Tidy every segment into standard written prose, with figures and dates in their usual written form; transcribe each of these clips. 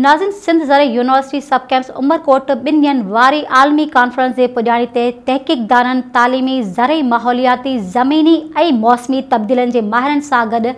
ناظرين سنڌ زرعي university sub campus Umerkot ٻن ڏينهن واري عالمي ڪانفرنس جي پڄاڻي تي تحقيقدانن، تعليمي، زرعي، ماحولياتي، زميني ۽ موسمي تبديلين جي ماهرن سان گڏ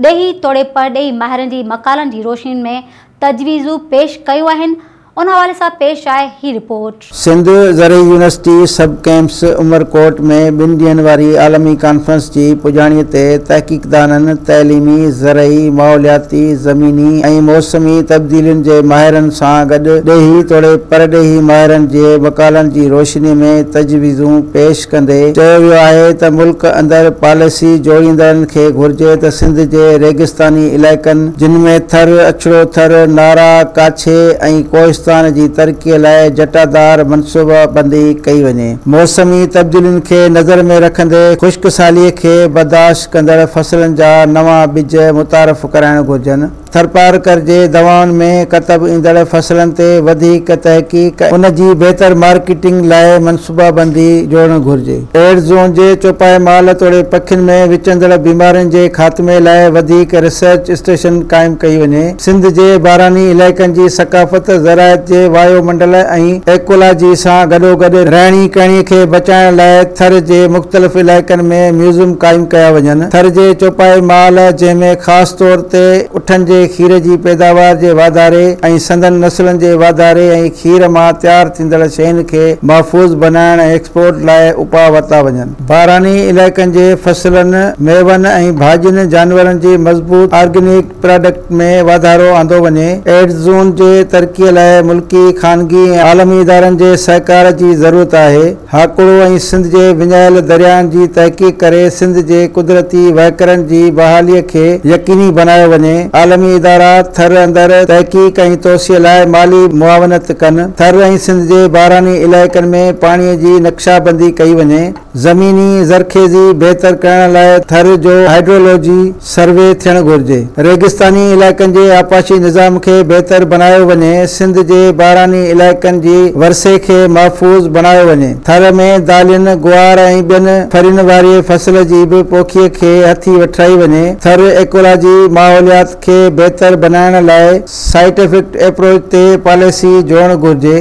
ڏيهي توڙي پرڏيهي ماهرن جي مقالن جي روشني ۾ تجويزون پيش ڪيون آهن. ان حوالي سان پيش آهي هي رپورٽ. سنڌ زرعي يونيورسٽي سب ڪيمپس عمرڪوٽ ۾ ٻن ڏينهن واري عالمي ڪانفرنس جي پڄاڻي تي تحقيقدانن، تعليمي، زرعي، ماحولياتي، زميني ۽ موسمي تبديلين جي ماهرن سان گڏ ڏيهي توڙي پرڏيهي ماهرن جي مقالن جي روشني ۾ تجويزون پيش ڪندي چيو ويو آهي ته ملڪ اندر پاليسي جوڙيندڙن کي گهرجي ته سنڌ جي ريگستاني علائقن جن ۾ ٿر، اڇڙو ٿر، نارا، ڪاڇي ۽ ڪوهستان جي ترقي لاء جٽادار منصوبابندي ڪئي وڃي. موسمي تبديلين کي نظر ۾ رکندي خشڪ سالي کي برداشت ڪندڙ فصلن جا نوان ٻج متعارف ڪرائڻ گهرجن. ٿرپارڪر جي دوائن ۾ ڪتب ايندڙ فصلن تي وڌيڪ تحقيق ۽ ان جي بهتر مارڪيٽنگ لاء منصوبابندي جوڙڻ گهرجي. ايڊ زون جي چوپائي مال توڙي پکين ۾ وچندڙ بيمارين جي خاتمي لاء وڌيڪ ريسرچ اسٽيشن قائم ڪئي وڃي. سنڌ جي باراني علائقن جي ثقافت، زراعت جي وايو منڊل ۽ ايڪولاجي سان گڏوگڏ رهڻي ڪهڻي کي بچائڻ لاء ٿر جي مختلف علائقن ۾ ميوزم قائم ڪيا وڃن. ٿر جي چوپائي مال جنهن ۾ خاص طور تي اٺن جي کير جي پيداوار جي واڌاري ۽ سندن نسلن جي واڌاري ۽ کير مان تيار ٿيندڙ شين کي محفوظ بنائڻ ۽ ايڪسپورٽ لاء اپاء ورتا وڃن. باراني علائقن جي فصلن، ميون ۽ ڀاڄين، جانورن جي مضبوط آرگينڪ پراڊڪٽ ۾ واڌارو آندو وڃي. ايڊز زون جي ترقي لاء ملڪي، خانگي ۽ عالمي ادارن جي سهڪار جي ضرورت آهي. هاڪڙو ۽ سنڌ جي وڃايل درياهن جي تحقيق ڪري سنڌ جي قدرتي وهڪرن جي بحالي کي يقيني بنايو وڃي. عالمي ادارا ٿر اندر تحقيق ۽ توسيع لاء مالي معاونت ڪن. ٿر ۽ سنڌ جي باراني علائقن ۾ پاڻي جي نقشابندي ڪئي وڃي. زميني زرخيزي بهتر ڪرڻ لاء ٿر جو هائيڊرولوجي سروي ٿيڻ گهرجي. ريگستاني علائقن جي آبپاشي نظام کي بهتر بڻايو وڃي. سنڌ جي باراني علائقن جي ورثي کي محفوظ بڻايو وڃي. ٿر ۾ دالين، گوار ۽ ٻين ڦرين واري فصل جي به پوکيء کي هٿي وٺرائي وڃي. ٿر ايڪولاجي، ماحوليات، کي بهتر بنائڻ لاء سائنٽيفڪ ايپروچ تي پاليسي جوڙڻ گهرجي.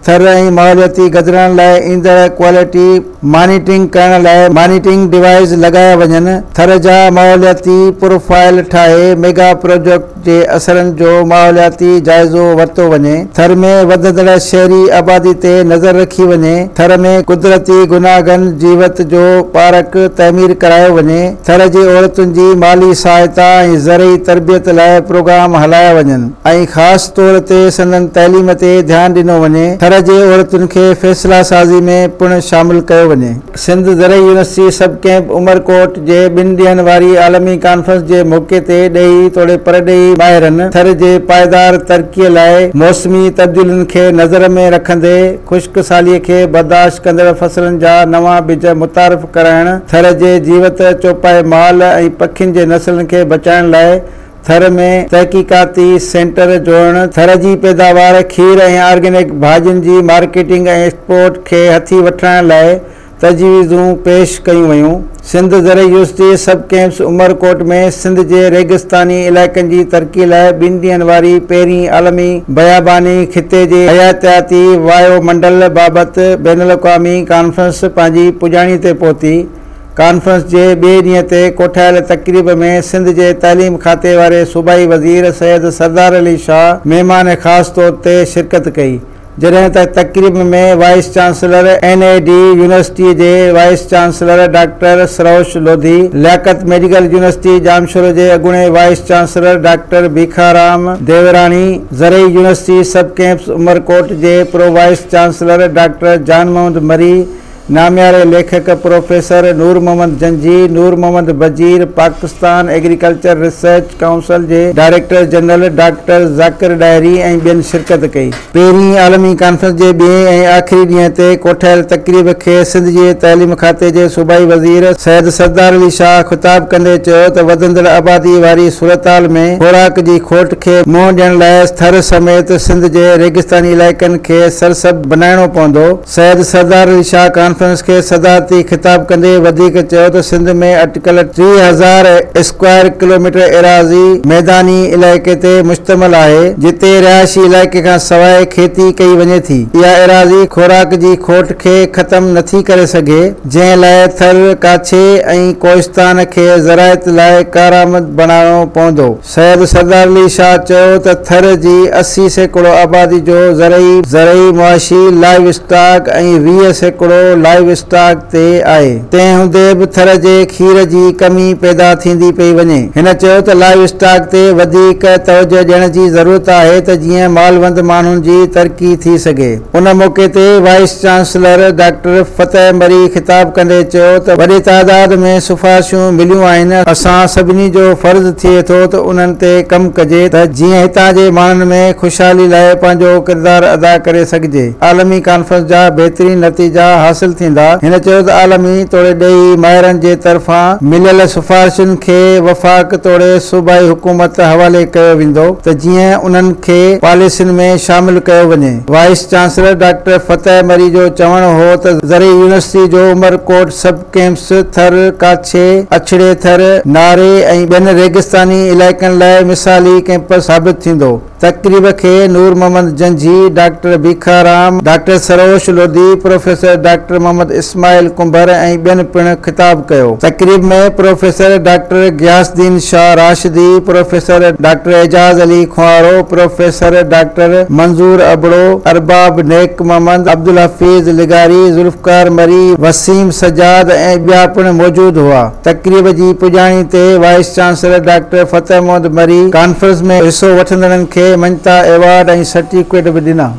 ٿر ۽ ماحولياتي گدلاڻ لاء ايندڙ ڪوالٽي مانيٽرنگ ڪرڻ لاء مانيٽرنگ ڊوائيس لڳايا وڃن، ٿر جا ماحولياتي پروفائيل ٺاهي ميگا پروجيڪٽ جي اثرن جو ماحولياتي جائزو ورتو وڃي، ٿر ۾ وڌندڙ شهري آبادي تي نظر رکي وڃي، ٿر ۾ قدرتي گوناگون جيوت جو پارڪ تعمير ڪرايو وڃي، ٿر جي عورتن جي مالي سهائتا ۽ زرعي تربيت لاء پروگرام هلايا وڃن. ۽ خاص طور تي سندن تعليم تي ڌيان ڏنو وڃي، ٿر جي عورتن کي فيصلا سازي ۾ پڻ شامل ڪيو وڃي. سنڌ زرعي يونيورسٽي سب ڪيمپ عمرڪوٽ جي ٻن ڏينهن واري عالمي ڪانفرنس جي موقعي تي ڏيهي توڙي پرڏيهي ماهرن ٿر جي پائيدار ترقي لاء موسمي تبديلين کي نظر ۾ رکندي خشڪ سالي کي برداشت ڪندڙ فصلن جا نوان ٻج متعارف ڪرائڻ، ٿر جي جيوت، چوپائي مال ۽ پکين جي نسلن کي بچائڻ لاء ٿر ۾ تحقيقاتي سينٽر جوڙڻ، ٿر جي پيداوار، کير ۽ آرگينڪ ڀاڄين جي مارڪيٽنگ ۽ ايڪسپورٽ کي هٿي وٺرائڻ لاء تجويزون پيش ڪيون ويون. سنڌ زرعي university sub campus Umerkot ۾ Sindh جي ريگستاني علائقن جي ترقي لاء ٻن ڏينهن واري پهرين عالمي بياباني خطي جي حياتياتي وايو منڊل بابت بين الاقوامي ڪانفرنس پنهنجي پڄاڻي تي پهتي. ڪانفرنس جي ٻئي ڏينهن تي ڪوٺايل تقريب ۾ سنڌ جي تعليم کاتي واري صوبائي وزير سيد سردار علي شاهه مهمان خاص طور تي شرڪت ڪئي جڏهن ته تقريب ۾ vice chancellor N E D university جي vice chancellor doctor Sarosh Lodhi, Liaquat medical university Jamshoro جي اڳوڻي وائيس چانسلر ڊاڪٽر ڀيکارام ديوراڻي، زرعي يونيورسٽي سب ڪيمپس عمرڪوٽ جي pro vice chancellor doctor Jan Muhammad Marri, نامياري ليکڪ professor Noor Muhammad Janjhi, Noor Muhammad Bajeer, Pakistan agriculture research council جي director general doctor Zakir Dahri ۽ ٻين شرڪت ڪئي. پهرين عالمي ڪانفرنس جي ٻئين ۽ آخري ڏينهن تي ڪوٺايل تقريب کي سنڌ جي تعليم کاتي جي صوبائي وزير سيد سردار علي شاهه خطاب ڪندي چيو ته وڌندڙ آبادي واري صورتحال ۾ خوراڪ جي کوٽ کي منهن ڏيڻ لاء ٿر سميت سنڌ جي ريگستاني علائقن کي سرسبز بنائڻو پوندو. سيد سردار علي شاهه ڪانفرنس ڪانفرنس کي صدارتي خطاب ڪندي وڌيڪ چيو ته سنڌ ۾ اٽڪل 30,000 اسڪوائر ڪلوميٽر ايراضي ميداني علائقي تي مشتمل آهي، جتي رهائشي علائقي کان سواء کيتي ڪئي وڃي ٿي. اها ايراضي خوراڪ جي کوٽ کي ختم نٿي ڪري سگهي، جنهن لاء ٿر، ڪاڇي ۽ ڪوهستان کي زراعت لاء ڪارآمد بڻائڻو پوندو. سيد سردار علي شاهه چيو ته ٿر جي 80% آبادي جو زرعي، زرعي معاشي، لائيو اسٽاڪ ۽ 20% لائيو اسٽاڪ تي آهي، تنهن هوندي به ٿر جي کير جي ڪمي پيدا ٿيندي پئي وڃي. هن چيو ته لائيو اسٽاڪ تي وڌيڪ توجهه ڏيڻ جي ضرورت آهي ته جيئن مالوند ماڻهن جي ترقي ٿي سگهي. ان موقعي تي vice chancellor doctor Fateh Marri خطاب ڪندي چيو ته وڏي تعداد ۾ سفارشون مليون آهن، اسان سڀني جو فرض ٿئي ٿو ته انهن تي ڪم ڪجي ته جيئن هتان جي ماڻهن ۾ خوشحالي لاء پنهنجو ڪردار ادا ڪري سگهجي، عالمي ڪانفرنس جا بهترين نتيجا حاصل ٿيندا. هن چيو ته عالمي توڙي ڏيهي ماهرن جي طرفان مليل سفارشن کي وفاق توڙي صوبائي حڪومت حوالي ڪيو ويندو ته جيئن انهن کي پاليسين ۾ شامل ڪيو وڃي. Vice chancellor doctor Fateh Marri جو چوڻ هو ته زرعي يونيورسٽي جو عمرڪوٽ سب ڪيمپس ٿر، ڪاڇي، اڇڙي ٿر، ناري ۽ ٻين ريگستاني علائقن لاء مثالي ڪيمپس ثابت ٿيندو. تقريب کي Noor Muhammad Janjhi, doctor Bhikharam, doctor Sarosh Lodhi, professor doctor Muhammad Ismail Kumbhar ۽ ٻين پڻ خطاب ڪيو. تقريب ۾ professor doctor Ghias Uddin Shah Rashdi, professor doctor Ejaz Ali Khuhro, professor doctor Manzoor Abro, Arbab Nek Muhammad, Abdul Hafeez لغاري، ذوالفقار مري، وسيم سجاد ۽ ٻيا پڻ موجود هئا. تقريب جي پڄاڻي تي vice chancellor doctor Fateh Muhammad Marri conference ۾ حصو وٺندڙن کي مڃتا ايوارڊ ۽ سرٽيفڪيٽ به ڏنا.